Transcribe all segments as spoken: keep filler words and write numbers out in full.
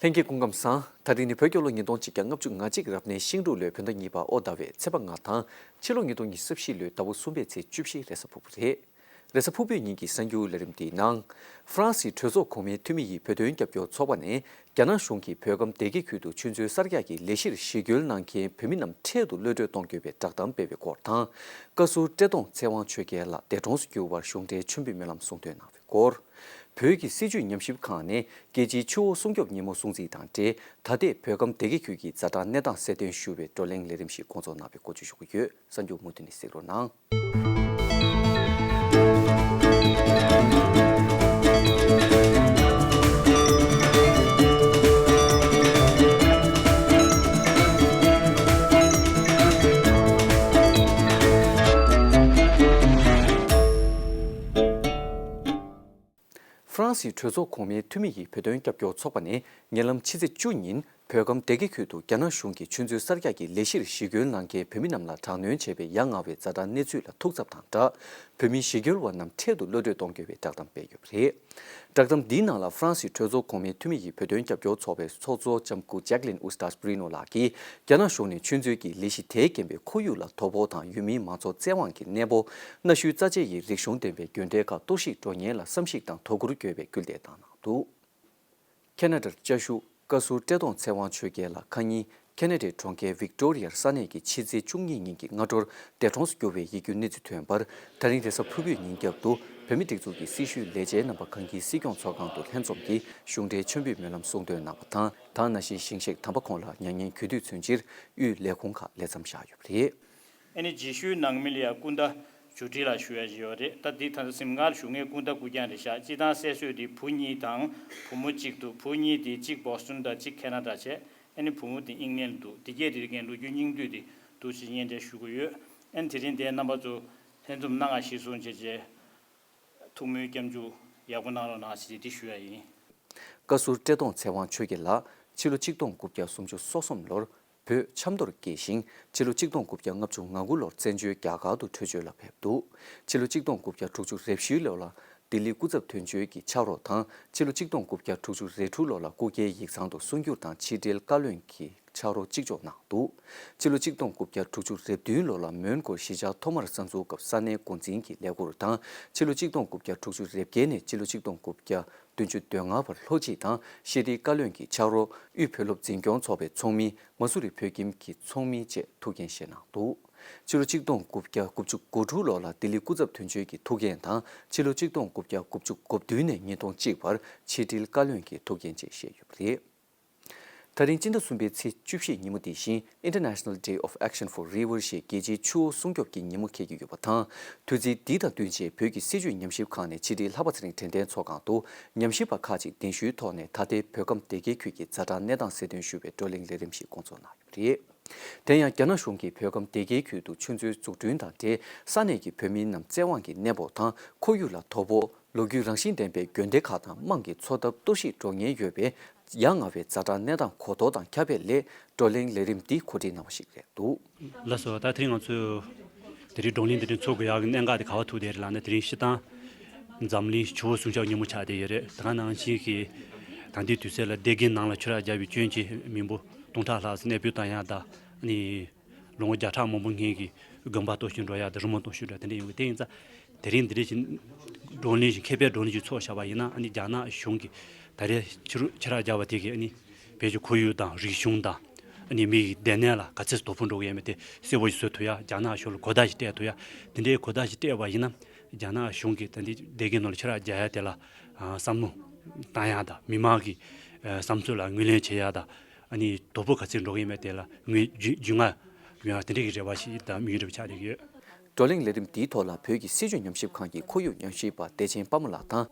ལྷན་རྒྱས་སྐུ་ཁམས་བཟང་། ད་རིང་ནི་བོད་རྒྱལ་ལོ་ཉིས་སྟོང་གཅིག་བརྒྱ་ལྔ་བཅུ་ང་གཅིག་རབ་གནས་ཤིང་འབྲུག་ལོའི་བོད་ཟླ་གཉིས་པ་ཨོ་ཟླ་བའི་ཚེས་པ་ལྔ་དང་། ཕྱི་ལོ་ཉིས་སྟོང་ཉི་ཤུ་རྩ་བཞི་ལོའི་ཟླ་བ་གསུམ་པའི་ཚེས་བཅུ་བཞི་རེས་གཟའ་ཕུར་བུ་རེད། རེས་གཟའ་ཕུར་བུའི་ཉིན་གྱི་གསར་འགྱུར་ལས་རིམ་འདིའི་ནང་། ཧྥ་རན་སིའི་གྲོས་ཚོགས་གོང་མའི་འཐུས་མི་ཡིས་བོད་དོན་རྒྱབ་སྐྱོར་ཚོགས་པ་ནས་རྒྱ་ནག་གཞུང་གིས་བོད་ཁམས་སྡེ་དགེ་ཁུལ་དུ་ཆུ་མཛོད་གསར་རྒྱག་གི་ལས་གཞིར་ཞི་རྒོལ་གནང་མཁན་བོད་མི་རྣམས་འཕྲལ་དུ་གློད་གྲོལ་གཏོང་དགོས་པའི་བསྒྲགས་གཏམ་སྤེལ་བའི་སྐོར་དང་། བཀའ་ཟུར་བཀྲས་མཐོང་ཚེ་དབང་ཆོས་རྒྱལ་ལགས་འདས་གྲོངས་སུ་གྱུར་བར་གཞུང་འབྲེལ་མཆོད་འབུལ་སྨོན་ལམ་གསུང་འདོན་གནང་བའི་སྐོར། བོད་ཀྱི་སྲིད་བྱུས་ཉམས་ཞིབ་ཁང་ནས་རྒྱལ་སྤྱིའི་ཆུ་བོ་སྲུང་སྐྱོབ་ཉིན་མོ་སྲུང་བརྩི་དང་འབྲེལ། ད་ལྟའི་བོད་ཁམས་སྡེ་དགེ་ཁུལ་གྱི་ཛ་དྲག་གནས་སྟངས་གསལ་སྟོན་ཞུ་བའི་བགྲོ་གླེང་ལས་རིམ་ཞིག་འགོ་འཛུགས་གནང་བའི་སྐོར་བརྗོད་ཞུ་གི་ཡོད། གསར་འགྱུར་མུ་མཐུད་ནས་གཟིགས་རོགས་གནང་། ཧྥ་རན་སིའི་གྲོས་ཚོགས་གོང་མའི་འཐུས་མི་ཡིས་བོད་དོན་རྒྱབ་སྐྱོར་ཚོགས་པ་ནས་ཉེ་ལམ་ཕྱི་ཚེས་བཅུ་ཉིན་བོད་ཁམས་སྡེ་དགེ་ཁུལ་དུ་རྒྱ་ནག་གཞུང་གིས་ཆུ་མཛོད་གསར་རྒྱག་གི་ལས་གཞིར་ཞི་རྒོལ་གནང་མཁན་བོད་མི་རྣམས་ལ་དྲག་གནོན་བྱས་པའི་ཡ་ང་བའི་ཛ་དྲག་གནས་ཚུལ་ལ་ཐུགས་འཚབ་དང་སྦྲགས། བོད་མི་ཞི་རྒོལ་བ་རྣམས་འཕྲལ་དུ་གློད་གྲོལ་གཏོང་དགོས་པའི་བསྒྲགས་གཏམ་སྤེལ་ཡོད་པ་རེད། བསྒྲགས་གཏམ་འདིའི་ནང་ལ་ཧྥ་རན་སིའི་གྲོས་ཚོགས་གོང་མའི་འཐུས་མི་ཡིས་བོད་དོན་རྒྱབ་སྐྱོར་ཚོགས་པའི་ཚོགས་གཙོ་ལྕམ་སྐུ་ཇེག་ལིན་ཨུ་སི་ཏཱས་པི་རི་ནོ་ལགས་ཀྱིས་རྒྱ་ནག་གཞུང་ནས་ཆུ་མཛོད་ཀྱི་ལས་གཞི་དེའི་རྐྱེན་པས་ཁོར་ཡུག་ལ་དོ་ཕོག་དང་ཡུལ་མིའི་མང་གཙོ་བཙན་དབང་གི་གནས་སྤོ། གནའ་ཤུལ་རྩ་ཆེ་ཡི་རིག་གཞུང་ལྡན་པའི་དགོན་སྡེ་ཁག་གཏོར་བཤིག་འགྲོ་ཉེན་ལ་བསམ་གཞིག་དང་དོ་ཁུར་དགོས་པའི་སྐུལ་འདེད་བཏང་གནང་འདུག་ཁེ་ན་ཌར་བཅའ་བཞུགས་བཀའ་ཟུར་བཀྲས་མཐོང་ཚེ་དབང་ཆོས་རྒྱལ་ལགས་ཁ་ཉིན་ཁེ་ན་ཌའི་གྲོང་ཁྱེར་ཝིག་ཏོ་རི་ཡར་ས་གནས་ཀྱི་ཕྱི་ཚེས་བཅུ་གཉིས་ཉིན་གྱི་སྔ་དྲོར་འདས་གྲོངས་སུ་གྱུར་བའི་ཡིད་སྐྱོའི་གནས་ཚུལ་ཐོན་པར། ད་རིང་རེས་གཟའ་ཕུར་བུའི་ཉིན་རྒྱབ་ཏུ་བོད་མིའི་སྒྲིག་འཛུགས་ཀྱི་སྲི་ཞུའི་ལས་བྱེད་རྣམ་པ་གང་གིས་སྲིད་སྐྱོང་ཚོགས་ཁང་དུ་ལྷན་འཛོམས་ཀྱིས་གཞུང་འབྲེལ་མཆོད་འབུལ་སྨོན་ལམ་གསུང་འདོན་གནང་བ་དང་། དེ་ནང་བཞིན་ཞིང་གཤེགས་དམ་པ་ཁོང་ལ་མྱ་ངན་གུས་འདུད་མཚོན་ཕྱིར་དབུས་ལས་ཁུངས་ཁག་ལས་མཚམས་བཞག་ཡོད་པ་རེད། ཨ་ནི་རྗེས་ཤུལ་ནང་མི་ལ་ཡ་སྐུ་ཟླ་ཇུ་ཊི་ལ་ཞུ་ཡ་ཅིག་ཡོད་རེད། ད་འདི་ད་ལྟ་གཟིམ་ཁང་ལ་བཞུགས་མཁན་སྐུ་ཟླ་སྐུ་རྐྱང་རེད་ཤག་སྤྱིར་བཏང་སྲས་གསོས་དེ་བུ་གཉིས་དང་བུ་མོ་གཅིག་འདུག་བུ་གཉིས་དེ་གཅིག་བོ་སི་ཊོན་དང་གཅིག་ཁེ་ན་ཌ་བྱས། ཨ་ནི་བུ་མོ་དེ་ཨིང་ལན་འདུག་དེ་གས་དེ་རིགས་ལོ་རྒྱུས་སྙིང་བསྡུས་དེ་འདུག་ཅེས་སྙན་སྒྲོན་ཞུ་གི་ཡོད། ཨ་ནི་དེ་རིང་འདིར་རྣམ་པ་ཚོ་ལྷན་འཛོམས་གནང་བ་གཞིར་བཟུང་བྱས་རྗེས་ཐུགས་སྨོན་སྐྱབས་འཇུག་ཡག་པོ་གནང་རོགས་གནང་ཞེས་འདི་ཞུ་ཡ་ཡིན། བཀའ་ཟུར་བཀྲས་མཐོང་ཚེ་དབང་ཆོས་རྒྱལ་ལགས་ཕྱི་ལོ་ཆིག་སྟོང་དགུ་བརྒྱ་སུམ་ཅུ་སོ་གསུམ་ལོར་བོད་ཆབ་མདོར་སྐྱེས་ཤིང་། ཕྱི་ལོ་ཆིག་སྟོང་དགུ་བརྒྱ་ལྔ་བཅུ་ང་དགུ་ལོར་བཙན་བྱོལ་རྒྱ་གར་དུ་བྲོས་བྱོལ་ལ་ཕེབས་འདུག་ཕྱི་ལོ་ཆིག་སྟོང་དགུ་བརྒྱ་དྲུག་ཅུ་རེ་བཞིའི་ལོ་ལ་ལྡི་ལི་སྐུ་ཚབ་དོན་གཅོད་ཀྱི་ཕྱག་རོགས་དང་། ཕྱི་ལོ་ཆིག་སྟོང་དགུ་བརྒྱ་དྲུག་ཅུ་རེ་དྲུག་ལོ་ལ་སྐུ་སྒེར་ཡིག་ཚང་དུ་གསར་འགྱུར་དང་ཕྱི་འབྲེལ་བཀའ་བློན་གྱི་ཕྱག་རོགས་གཅིག་ལྕོགས་གནང་འདུག་ཕྱི་ལོ་ཆིག་སྟོང་དགུ་བརྒྱ་དྲུག་ཅུ་རེ་བདུན་ལོ་ལ་མོན་གྷོར་གཞིས་ཆགས་ཐོག་མར་གསར་འཛུགས་སྐབས་ས་གནས་འགོ་འཛིན་གྱི་ལས་ཁུར་དང་། ཕྱི་ལོ་ཆིག་སྟོང་དགུ་བརྒྱ་དྲུག་ཅུ་རེ་བརྒྱད་ནས་ཕྱི་ལོ་ཆིག་སྟོང་དགུ་བརྒྱ་བདུན་ཅུ་དོན་ལྔ་བར་ལྷོ་སྤྱི་དང་ཤེས་རིག་བཀའ་བློན་གྱི་ཕྱག་རོགས། དབུས་བོད་སློབ་འཛིན་སྐྱོང་ཚོགས་པའི་ཚོགས་མི། མ་སུ་རི་བོད་ཁྱིམ་གྱི་ཚོགས་མི་བཅས་ཐུགས་འགན་བཞེས་གནང་འདུག་ཕྱི་ལོ་ཆིག་སྟོང་དགུ་བརྒྱ་དགུ་བཅུ་གོ་དྲུག་ལོ་ལ་ལྡི་ལི་སྐུ་ཚབ་དོན་གཅོད་ཀྱི་ཐུགས་འགན་དང་། ཕྱི་ལོ་ཆིག་སྟོང་དགུ་བརྒྱ་དགུ་བཅུ་གོ་བདུན་ནས་ཉིས་སྟོང་གཅིག་བར་ཕྱི་དྲིལ་བཀའ་བློན་གྱི་ཐུགས་འགན་བཅས་བཞེས་ཡོད་པ་རེད། ད་རིང་སྤྱི་ཟླ་གསུམ་པའི་ཚེས་བཅུ་བཞི་ཉིན་མོ་འདི་བཞིན་International Day of Action for Rivers ཞེས་རྒྱལ་སྤྱིའི་ཆུ་བོ་སྲུང་སྐྱོབ་ཀྱི་ཉིན་མོ་འཁེལ་གྱི་ཡོད་པ་དང་། དུས་ཚིགས་འདི་དང་བསྟུན་བྱས་བོད་ཀྱི་སྲིད་བྱུས་ཉམས་ཞིབ་ཁང་ནས་ཕྱི་དྲིལ་ལྷག་པ་ཚེ་རིང་དྲན་རྟེན་ཚོགས་ཁང་དུ་ཉམས་ཞིབ་པ་ཁག་ཅིག་གདན་ཞུའི་ཐོག་ནས་ད་ལྟའི་བོད་ཁམས་སྡེ་དགེ་ཁུལ་གྱི་ཛ་དྲག་གནས་སྟངས་གསལ་སྟོན་ཞུ་བའི་བགྲོ་གླེང་ལས་རིམ་ཞིག་འགོ་འཛུགས་གནང་ཡོད་པ་རེད། དེ་ཡང་རྒྱ་ནག་གཞུང་གིས་བོད་ཁམས་སྡེ་དགེའི་ཁུལ་དུ་ཆུ་མཛོད་འཛུགས་སྐྲུན་དང་འབྲེལ་ས་གནས་ཀྱི་བོད་མི་རྣམས་བཙན་དབང་གིས་གནས་སྤོ་དང་ཁོར་ཡུག་ལ་དོ་ཕོག་ལོ་རྒྱུས་རང་བཞིན་ལྡན་པའི་དགོན་སྡེ་ཁག་དང་དམངས་ཀྱི་འཚོ་ཐབས་གཏོར་བཤིག་འགྲོ་ཉེན་ཡོད་པའི་ཡ་ང་བའི་ཛ་དྲག་གནས་སྟངས་གོ་རྟོགས་དང་ཁྱབ་སྤེལ་སླད་བགྲོ་གླེང་ལས་རིམ་འདི་གོ་སྒྲིག་གནང་བ་ཞིག་རེད་འདུག་ལགས་སོ། ད་དེ་རིང་ང་ཚོས་དེ་རིང་བགྲོ་གླེང་འདི་རིང་ཚོགས་དགོས་ཡག་གི་གནད་འགག་དེ་ག་པར་ཐུག་བསྡད་རེད་ལབ་ན། དེ་རིང་སྤྱིར་བཏང་འཛམ་གླིང་ཆུ་བོ་སྲུང་སྐྱོབ་ཉིན་མོ་ཆགས་བསྡད་ཡོད་རེད། དེ་ག་ནང་བཞིན་གྱི་ད་ལྟའི་དུས་ཚོད་ལ་སྡེ་དགེ་ནང་ལ་ཆུ་རགས་བརྒྱབ་པའི་སྐྱོན་གྱིས་མི་འབོར་སྟོང་ཕྲག་ལྷག་ཙམ་གནས་སྤོས་བཏང་ཡག་དང་། ཨ་ནི་ལོ་ངོ་བརྒྱ་ཕྲག་མང་པོ་སྔོན་གྱི་དགོན་པ་གཏོར་བཤིག་འགྲོ་ཡག་དང་རི་མོ་གཏོར་བཤིག་འགྲོ་ཡག་དེ་འདྲ་ཡོང་གི། དེ་ཡིན་ཙང་དེ་རིང་འདི་འདྲ་ཞིག་བགྲོ་གླེང་ཞིག་མཁས་པའི་བགྲོ་གླེང་ཞིག་ཚོགས་བཞག་པ་ཡིན་ན། ཨ་ནི་རྒྱ་ནག་གཞུང་གིས་ད་རེས་ཆུ་རུ་ཆུ་རགས་བརྒྱབ་པ་དེ་གིས་ཨ་ནི་བོད་ཀྱི་ཁོར་ཡུག་དང་རིག་གཞུང་དང་། ཨ་ནི་མི་ཡི་བདེ་གནས་ལ་ག་ཚད་དོ་ཕོག་འགྲོ་གི་ཡོད་མེད་དེ་གསལ་པོ་ཞིག་བཟོ་ཐུབ་ཡག་རྒྱ་ནག་གཞུང་ལ་གོ་བརྡ་ཞིག་སྤྲད་ཐུབ་ཡག་དེ་འདྲའི་གོ་བརྡ་ཞིག་སྤྲད་པ་ཡིན་ན། རྒྱ་ནག་གཞུང་གིས་ད་ལྟའི་སྡེ་དགེ་ནང་ལ་ཆུ་རགས་རྒྱག་ཡག་དེ་ལ་བསམ་བློ་བཏང་ཡག་དང་། མི་མང་གི་བསམ་ཚུལ་ལ་ངོས་ལེན་བྱེད་ཡག་དང་། ཨ་ནི་དོ་ཕོག་ག་ཚད་འགྲོ་གི་ཡོད་མེད་དེ་ལ་ངོས་རྒྱུས་རྒྱུས་མངའ་ཡོང་ཡག་དེ་འདྲ་གི་རེ་བ་ཞིག་དང་དམིགས་ཡུལ་རེ་བ་ཆགས་བསྡད་ཀྱི་ཡོད། བགྲོ་གླེང་ལས་རིམ་འདིའི་ཐོག་ལ་བོད་ཀྱི་སྲིད་བྱུས་ཉམས་ཞིབ་ཁང་གི་ཁོར་ཡུག་ཉམས་ཞིབ་པ་བདེ་ཆེན་དཔལ་མོ་ལགས་དང་།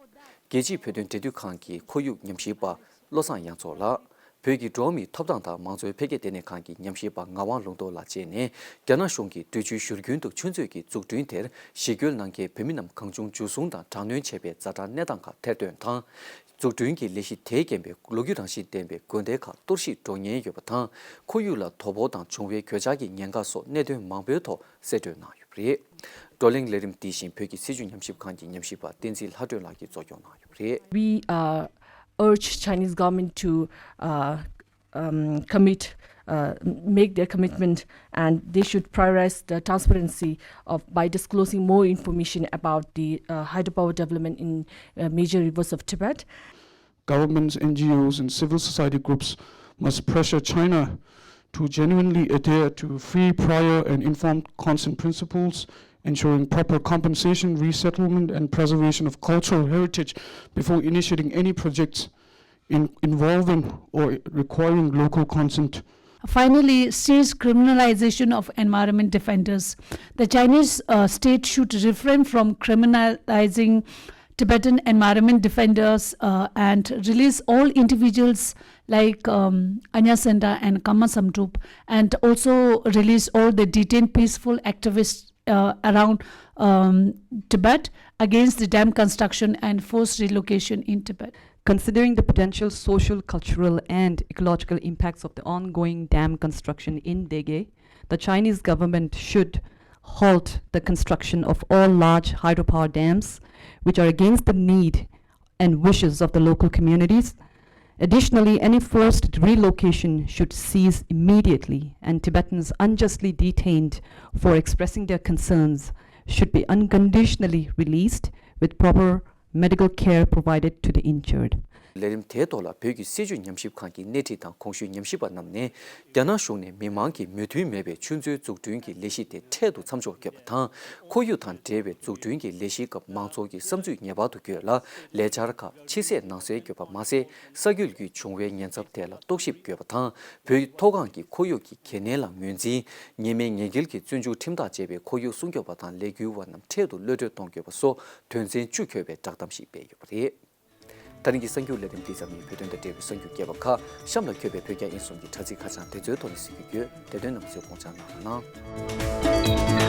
རྒྱལ་སྤྱིའི་བོད་དོན་འབྲེལ་མཐུད་ཁང་གི་ཁོར་ཡུག་ཉམས་ཞིབ་པ་བློ་བཟང་དབྱངས་མཚོ་ལགས། བོད་ཀྱི་འགྲོ་བ་མིའི་ཐོབ་ཐང་དང་མང་གཙོའི་འཕེལ་རྒྱས་ལྟེ་གནས་ཁང་གི་ཉམས་ཞིབ་པ་ངག་དབང་ལུང་རྟོགས་ལགས་བཅས་ནས། རྒྱ་ནག་གཞུང་གིས་འབྲུག་ཆུའི་བཞུར་རྒྱུན་དུ་ཆུ་མཛོད་ཀྱི་འཛུགས་སྐྲུན་དེར་ཞི་རྒོལ་གནང་མཁན་བོད་མི་རྣམས་གང་བྱུང་འཇུ་བཟུང་དང་དྲག་གནོན་བྱས་པའི་ཛ་དྲག་གནས་སྟངས་ཁག་ཐེར་འདོན་དང་། འཛུགས་སྐྲུན་གྱི་ལས་གཞི་དེའི་རྐྱེན་པས་ལོ་རྒྱུས་རང་བཞིན་ལྡན་པའི་དགོན་སྡེ་ཁག་གཏོར་བཤིག་འགྲོ་ཉེན་ཡོད་པ་དང་། ཁོར་ཡུག་ལ་དོ་ཕོག་དང་འབྱུང་བའི་གོད་ཆག་གི་ཉེན་ཁ་སོགས་གནད་དོན་མང་པོའི་ཐོག་གསལ་བཀྲོལ་གནང་ཡོད་པ་རེད། བགྲོ་གླེང་ལས་རིམ་འདི་བཞིན་བོད་ཀྱི་སྲིད་བྱུས་ཉམས་ཞིབ་ཁང་གི་ཉམས་ཞིབ་པ་བསྟན་འཛིན་ལྷ་སྒྲོན་ལགས་ཀྱིས་གཙོ་སྐྱོང་གནང་ཡོད་པ་རེད། We are urge Chinese government to uh, um, commit, uh, make their commitment, and they should prioritize the transparency of by disclosing more information about the uh, hydropower development in uh, major rivers of Tibet. Governments, N G Os, and civil society groups must pressure China to genuinely adhere to free, prior, and informed consent principles, ensuring proper compensation, resettlement, and preservation of cultural heritage before initiating any projects in, involving or requiring local consent. Finally, cease criminalization of environment defenders. The Chinese uh, state should refrain from criminalizing Tibetan environment defenders uh, and release all individuals like um, Anya Senda and Kama Samdrup, and also release all the detained peaceful activists uh, around um, Tibet against the dam construction and forced relocation in Tibet. Considering the potential social, cultural, and ecological impacts of the ongoing dam construction in Dege, the Chinese government should halt the construction of all large hydropower dams, which are against the need and wishes of the local communities. Additionally, any forced relocation should cease immediately, and Tibetans unjustly detained for expressing their concerns should be unconditionally released with proper medical care provided to the injured. ལས་རིམ་དེའི་ཐོག་ལ་བོད་ཀྱི་སྲིད་བྱུས་ཉམས་ཞིབ་ཁང་གི་སྣེ་ཁྲིད་དང་གོང་ཞུས་ཉམས་ཞིབ་པ་རྣམས་ནས། རྒྱ་ནག་གཞུང་ནས་མི་མང་གི་མོས་མཐུན་མེད་པའི་ཆུ་མཛོད་འཛུགས་སྐྲུན་གྱི་ལས་གཞི་དེ་འཕྲལ་དུ་མཚམས་འཇོག་དགོས་པ་དང་། ཁོར་ཡུག་དང་འབྲེལ་བའི་འཛུགས་སྐྲུན་གྱི་ལས་གཞིའི་སྐབས་མང་ཚོགས་ཀྱི་བསམ་ཚུལ་ངེས་པར་དུ་དགོས་ལ། ལས་འཆར་ཁག་ཕྱི་གསལ་ནང་གསལ་དགོས་པ་མ་ཟད། ས་རྒྱུད་ཀྱིས་བྱུང་བའི་ཉེན་ཚབས་ཐད་ལ་རྟོག་ཞིབ་དགོས་པ་དང་། བོད་མཐོ་སྒང་གི་ཁོར་ཡུག་གི་གལ་གནད་ལ་ངོས་འཛིན། ཉེན་མེད་ཉེན་སྐྱེལ་གྱི་བཙོན་འཇུག་ཁྲིམས་ཐག་བཅད་པའི་ཁོར་ཡུག་སྲུང་སྐྱོབ་པ་དང་ལས་འགུལ་བ་རྣམས་འཕྲལ་དུ་གློད་གྲོལ་གཏོང་དགོས་པ་སོགས་དོན་ཚན་བཅུ་འཁྱོལ་བའི་བསྒྲགས་གཏམ་ཞིག་སྤེལ་ཡོད་པ་རེད། ད་རིང་གི་གསར་འགྱུར་ལས་རིམ་འདི་ཙམ་ཡིན། བོད་དོན་དང་འབྲེལ་བའི་གསར་འགྱུར་རྒྱས་པ་ཁག་གཤམ་ལ་འཁོད་པའི་བོད་རྒྱ་དབྱིན་གསུམ་གྱི་དྲ་ཚིགས་ཁ་བྱང་དེ་ཚོའི་ཐོག་ནས་གཟིགས་རྒྱུ་ཡོད། དེ་དོན་རྣམས་ཚོས་དགོངས་འཇགས་གནང་རོགས་གནང་།